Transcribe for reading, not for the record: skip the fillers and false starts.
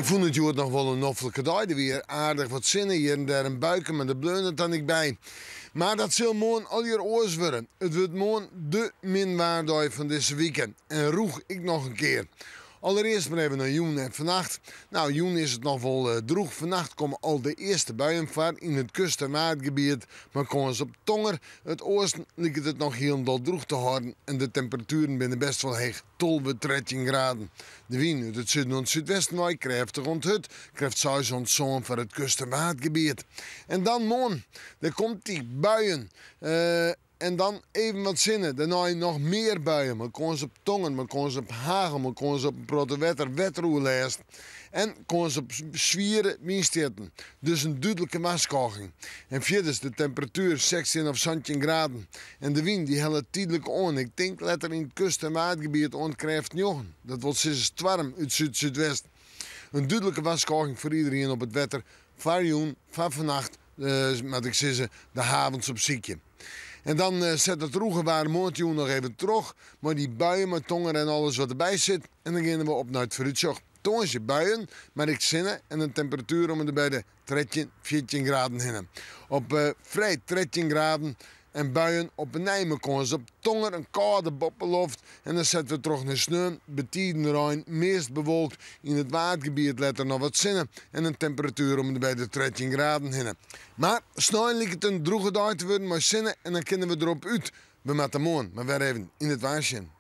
Ik fûn it hjoed noch wol in noflike dei. Der wie aardich wat sinne, hjir en dêr in buike, mar dêr bleaun it dan ek by. Mar dat sil moarn allegear oars wurde. It wurdt moarn de minwaardei fan dizze wike. En rûch ek noch in kear. Allerearst mar even nei jûn en fannacht. No, jûn is it noch wol drûch. Fannacht komme al de earste buien foar yn it kust- en waadgebiet, mei kâns op tonger. It oasten liket it noch hielendal drûch te hâlden en de temperatueren binne best wol heech, 12, 13 graden. De wyn út it suden oant súdwesten wei krêftich oant hurd, krêft seis oant sân foar it kust- en waadgebiet. En dan moarn, der komt dy buien. En dan even wat sinne, dêrnei noch mear buien, mei kâns op tonger, mei kâns op hagel, mei kâns op in protte wetter, wetteroerlêst en kâns op swiere wynstjitten. Dus in dúdlike warskôging. En fierders de temperatuer 16 of 17 graden. En de wyn dy hellet tydlik oan, ik tink letter yn it kust- en waadgebiet oant krêft njoggen. Dat wol sizze stoarm út súd-súdwest. In dúdlike warskôging foar iderien op it wetter foar jûn, foar fannacht, moat ik sizze, de havens opsykje. En dan set it rûge waar moarntejûn noch even troch mei dy buien mei tonger en alles wat derby sit. En dan geane we op nei it foarútsjoch. Tongersdei buien, mar ek sinne en in temperatuer om en by de 13, 14 graden hinne. Op freed 13 graden en buien op 'e nij mei kâns op tonger, in kâlde boppeloft. En dan sette we troch nei sneon, betiden rein, meast bewolkt, yn it Waadgebiet letter noch wat sinne en in temperatuer om en by de 13 graden hinne. Mar snein liket in drûge dei te wurden mei sinne en dan kinne we derop út. We moatte moarn mar wer even yn it waar sjen.